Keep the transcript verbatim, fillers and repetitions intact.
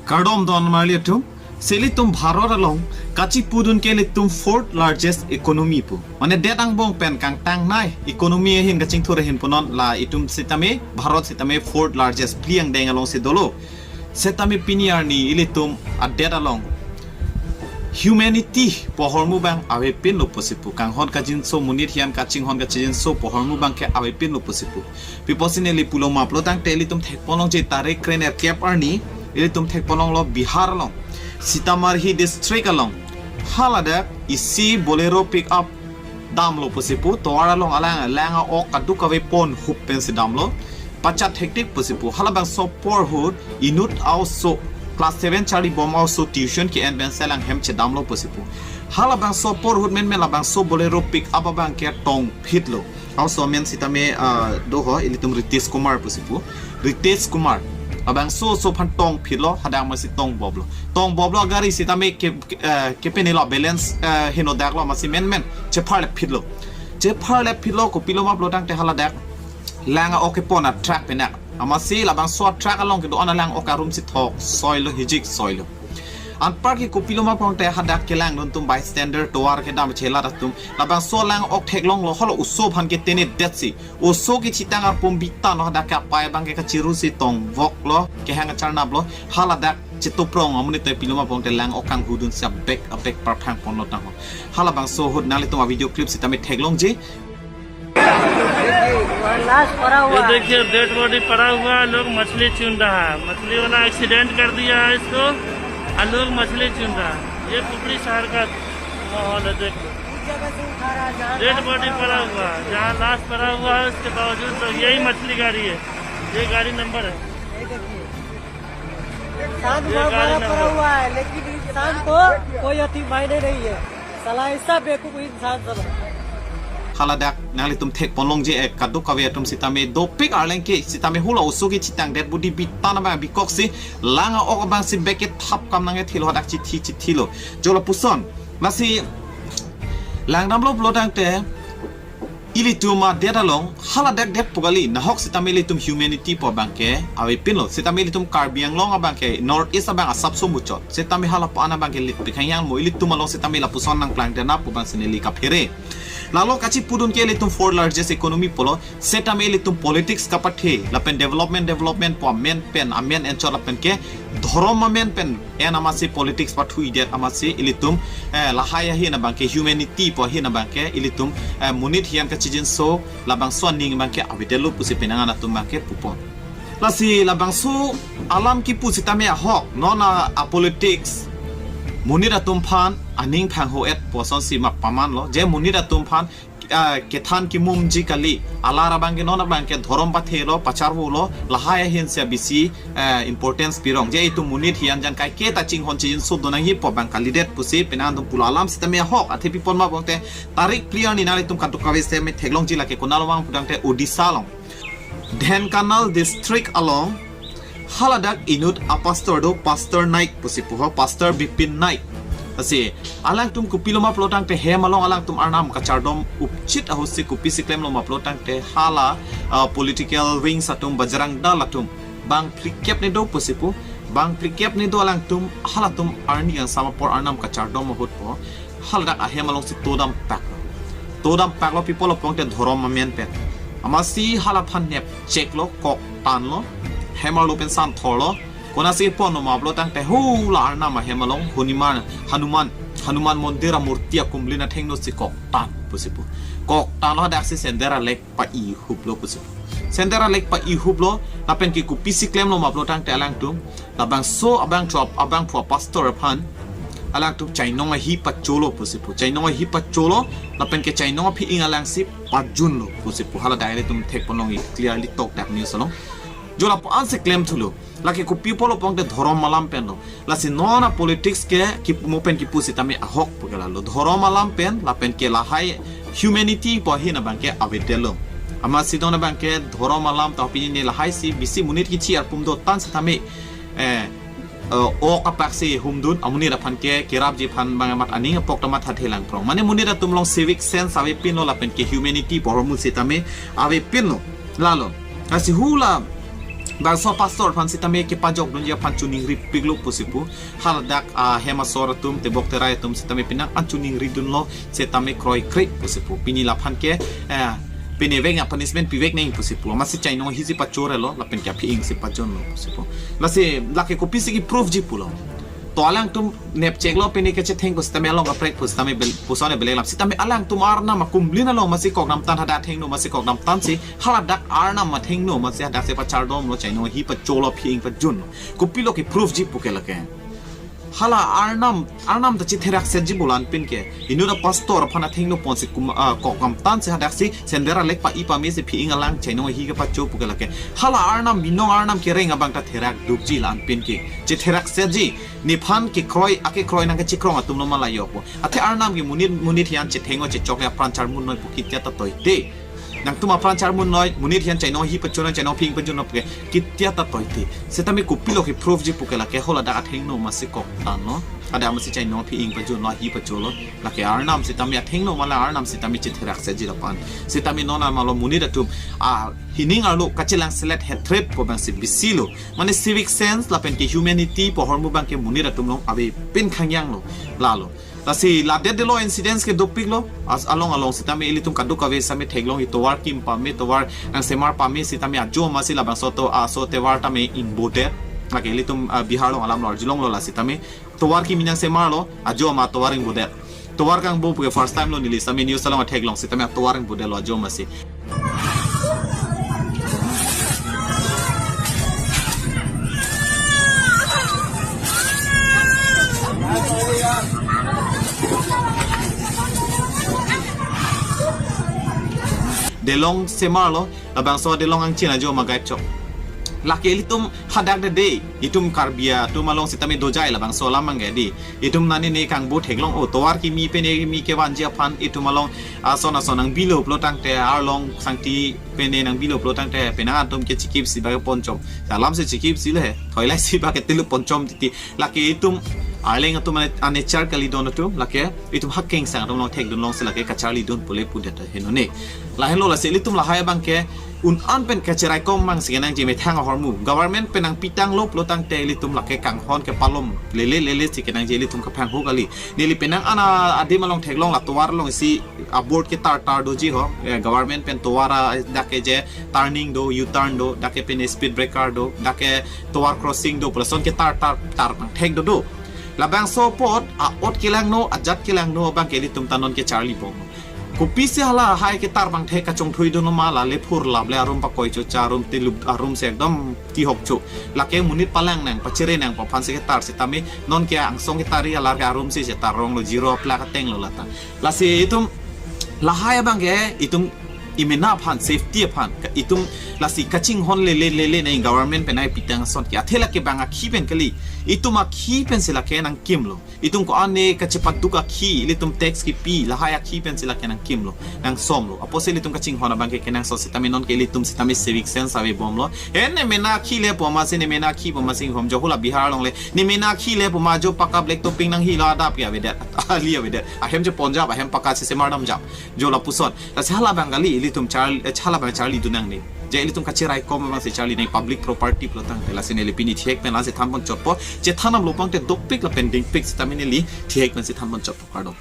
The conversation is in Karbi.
Kardom don marli atum. Si ilitum Bharat along kachipudun ke ilitum fourth largest economy pu. Mane det angbong pen kangtangnei economy ahin kachingthur ahin punon, la itum sitame Bharat sitame fourth largest, phli angdeng alongsi dolo. Setame pini arni ilitum adet along humanity pu ahormu abang avepinlo pusi pu. Kanghon kangjinso, monit hian kachinghon kachinjinso pu ahormu abang ke avepinlo pusi pu. Pi apotsi neli pulo ma pulo tangte ilitum thekponlongji, tarik krenerkep arni ilitum thekponlonglo Bihar along, Sitamarhi district along haladak isi Bolero pick up damlo pusi pu. Tovar along alang lang a-ok kadokave ponhup pensi damlo. Pachat hektik pusi pu. Halabangso apor ahut inut a-oso, class seven charlibom a-oso tuition ke-en pensi alang hem chedamlo pusi pu. Halabangso apor ahut menmen labangso Bolero pick up abang ke tongphitlo. A-oso amen sitame, ah, do ho, ilitum Ritesh Kumar pusi pu. Ritesh Kumar. Labangso oso aphan tongphitlo, hadak amatsi tongboblo. Tongboblo, agari sitame ke, ke, eh, kepenelo, balance, eh, henodaklo, amatsi menmen chepharlepphitlo. Chepharlepphitlo, kopilo ma pulo tangte haladak lang a-ok kepon a-truck penak. Amatsi labangso a-truck along kedo-an alang a-ok arumsi thoksoilo, hijiksoilo. Anparke kopilo ma pulo tangte hadak kelangdun atum bystander, tovar kedam chelat atum labangso lang a-ok theklonglo, holo oso aphan ketenedetsi oso kechitang arpum bitan lo, hadak ke apai abang ke kachirusi tongvoklo, kehang kacharnaplo, haladak chetoprong amonit te pilo ma pulo tangte lang a-ok kanghudunsi abek abek parphangponlo tangho. Halabangso ahut nanglitum a-video clip sitame theklongji. लाश पड़ा हुआ ये है। देखिए, dead body पड़ा हुआ है, लोग मछली चुन रहा है, मछली वाला एक्सीडेंट कर दिया है इसको, और लोग मछली चुन रहा है। ये कुफरी शहर का माहौल है, देख लो। उस जगह से उठा रहा है, जहाँ डेड लाश बॉडी पड़ा पड़ा हुआ हुआ है। है, जहाँ लाश पड़ा हुआ है, उसके बावजूद लोग यही मछली गाड़ी है, ये गाड़ी नंबर है। ये देखिए, इंसान ये बहुत गाड़ी बड़ा पड़ा नंबर। हुआ है, लेकिन इंसान को कोई अति मायने नहीं है। साला ऐसा बेवकूफ इंसान सब है। Haladak nanglitum thekponlongji, eh, kadokave atum sitame dopik arleng ke sitame hula oso kechitang det budi bitan abang bikoksi lang a-ok abangsi bek kethap kam nangkethilo, hadak chithi chithilo. Jo lapuson, lasi langdamlo pulo tangte ilitum adet along haladak det pu kali, nahok sitame ilitum humanity pu abang ke avepinlo. Sitame ilitum Karbi Anglong abang ke, North East abang asapso muchot. Sitame hala pa-an abang ke lit pikhang yang mo, ilitum along sitame lapuson nangplangdetnang pu abangsi neli kaphere. Lalo kachipudun ke ilitum fourth largest economy pulo, sitame ilitum politics kapathe lapen development, development pu amen pen, amen enchot lapen ke dhorom amen pen en amatsi politics pathuidet amatsi ilitum, eh, lahai ahin abang ke, humanity pu ahin abang ke ilitum, eh, monit hian kachijinso labangso aning abang ke avedetlo pusi penang an atum abang ke pupon. Lasi labangso alam kipu sitame ahok, non a, a-politics monit atum aphan aning phangho-et pu asonsi mak pamanlo, je monit atum aphan, ah, kethan kimumji kali, alar abang ke non abang ke dhorom pathelo, pacharvolo, lahai ahin si bisi, eh, importance pirong. Je itum monit hian jan kaike ta chinghon chijinso donangji pu abang kalidet pusi penang an atum pulo. Alam sitame ahok, athe pi apot ma pulo tangte tarik phli arni nanglitum kadokave sitame theklongji, lake konat along vang pu tangte Odisha along, Dhenkanal district along haladak inut a-pastor do, Pastor Naik pusi pu ho, Pastor Bipin Naik. Lasi alangtum kopilo ma pulo tangte hem along alangtum arnam kachardom upchit ahutsi kopisi klemlo ma pulo tangte hala, ah, political wings atum, Bajrang Dal atum bang phlikep ni do pusi pu, bang phlikep ni do alangtum, halatum arni kangsam apor arnam kachardom ahut pu haladak ahem alongsi todam paklo. Todam paklo, pi apotlo pulo tangte dhorom amen pen. Amatsi hala aphan nepcheklo, koktanlo, hem arlo pen santhorlo. Konatsi ponlo ma pulo tangte hula arnam ahem along Hanuman, Hanuman, Hanuman mondir amurti akumlin athengno si koktan pusi pu. Koktanlo, hadaksi sender alek pa-ihuplo pusi pu. Sender alek pa-ihuplo, lapen ke kopisi klemlo ma pulo tangte alangtum labangso abangphu, abangphu a-pastor aphan alangtum chainong ahi pacholo pusi pu. Chainong ahi pacholo, lapen ke chainong aphi-ing alangsi pajunlo pusi pu. Haladak ilitum thekponlongji clearly tokdak news along. Jo lapu-ansi klemthulo. Lake kopi pulo pulo tangte dhorom alam penlo. Lasi non a-politics ke kipu mo pen kipu sitame ahok pu ke lalo. Dhorom alam pen lapen ke lahai humanity pu ahin abang ke avedetlo. Amatsi non abang ke dhorom alam ta pini ne lahai si bisi monit kithi arpum dotan sitame, eh, eh, ok apaksi humdun, amonit aphan ke kerapji aphan bang amat aning apok ta mathathe langprong. Mane monit atum along civic sense avepinlo lapen ke humanity pu ahormu sitame avepinlo. Lalo, lasi hula Bangso pastor aphan sitame kepajok dunji aphan choningripiklo pusi pu. Haladak ahem asor atum, tebok terai atum sitame penang an choningri dunlo, sitame kroikre pusi pu. Pini laphan ke, eh, pini vek a punishment pivek nang pusi pu. Amatsi chainong ahisi pachorelo, lapen ke aphi-ingsi pajonlo pusi pu. Lasi lake kopisi keprove ji pulo. To alangtum nepcheklo, pini kechetheng pusitame along kaprek pusitame bel-, puson belek lam. Sitame alangtum arnam akumlin along amatsi kokdam tan, hadak athengno amatsi kokdam tansi, haladak arnam athengno amatsi hadaksi pachardomlo, chainong ahi pacholo, aphi-ing pajonlo. Kopilo keprove ji pu ke lake? Hala arnam, arnam ta chetherak setji pulo anpin ke. Inut apastor aphan athengno ponsi kum-, ah, kokdam tansi hadaksi sender alek pa-i pamesi aphi-ing alang chainong ahi kepacho pu ke lake? Hala arnam, binong arnam kereng abang ta therak dukji la anpin ke. Chetherak setji, nephan kekroi, akekroi nangkachekroi atumlo ma la yok pu. Athe arnam ke monit, monit hian chethengno chechokle apran charmunnoi pu kitia ta toite. Nangtum apran charmunnoi, monit hian chainong ahi pachonoi, chainong aphi-ing pachonoi pu ke kitia ta toite. Sitame kopilo keprove ji pu ke lake? Haladak athengno amatsi koktanlo, hadak amatsi chainong aphi-ing pajonlo, ahi pacholo. Lake arnam sitame athengno ma la, arnam sitame chetherak setji lapen. Sitame non amalo monit atum, ah, hining arlo kachelang selet hatred pu abangsi bisilo. Mane civic sense lapen ke humanity pu ahormu abang ke monit atum along avepin khangjanglo, lalo. Lasi ladetdetlo incidents ke dopiklo, as along along sitame ilitum kadokave sitame theklongji, tovar kim pame, tovar nangsemar pame sitame ajo amatsi labangso to, aso tovar tame ingbodet. Lake ilitum, ah, Bihar along alamlo, arjulonglo la sitame. Tovar kimi nangsemarlo, ajo amat tovar ingbodet. Tovar kangbo pu ke first time lo neli sitame news along theklong, sitame tovar ingbodetlo ajo amatsi. Delong semarlo, labangso delong angchin ajo amat gaip chok. Lake ilitum hadak de de, itum Karbi atum along sitame dojai labangso alam abang ke di. Itum nani ne kangbo theklong, o tovar kimi pene kimi kevanji aphan itum along ason ason nangbilo pulo tangte, arlong sangti pene nangbilo pulo tangte, penang atum ke chikipsi bak ponchom. Alamsi chikipsi le, thoilaisi bak tilu ponchom titi. Lake itum arleng atum ane, ane char kali don atum, lake itum hakengsang atum along thekdunlongsi lake kacharlidun pule pudet henone. Lahenlo lasi ilitum lahai abang ke un-an pen kacheraikom abangsi kenangji methang ahormu. Government pen nangpitanglo pulo tangte ilitum lake kanghon kepalom lele lelesi kenangji ilitum kaphang hu kali. Neli penang an adim along theklong, la tovar alongsi aboard ketartar doji ho. Eh, government pen tovar, ah, dak ke je turning do, U-turn do, dak ke pene speed breaker do, dak ke tovar crossing do, pu lason ketartar, tar pangthek dodo. Labangso apot, a-ot kelangno, ajat kelangno abang ke ilitum ta non kecharlibom. Kopisi halahai ketar pangthek kachongthuidunlo ma, la lephur laple arum pakoi chocha, arum tilup, arumsi ekdom tihok cho. Lake monit palang nang, pachere nang pu aphansi ketar sitame, non ke angsong ketari alar ke arumsi chetar ronglo, zero plate atenglo lata. Lasi itum lahai abang ke itum imena aphan, safety aphan, ka-, itum lasi kachinghon lele lele nai government pen nangpitang ason ke. Athe lake bang akhi pen kali, itum akhi pensi lake nangkimlo. Itum ko-an ne kachepaduk akhi, ilitum tax kipi, lahai akhi pensi lake nangkimlo, nangsomlo. Apotsi ilitum kachinghon abang ke kenangsot sitame, non ke ilitum sitame civic sense avebomlo. He, ne mena akhi le pu amatsi, ne mena akhi pu amatsi inghom jo, hula Bihar along le, ne mena akhi le pu amat jo pakka black topping nanghilo, adap ke avedet, ali avedet. Ahem jo ponjap, ahem pakka si semar damjap jo lapuson. Lasi hala abang kali ilitum char, eh, hala abang charlidun nangne. Je ilitum kachiraikom abangsi charli nang, public property pulo tangte. Lasi neli pini thihek pen lasi thanpon chotpo. Chethan damlo pangte dopik lapen dingpik sitame neli thihek pensi thanpon chotpo, kardom.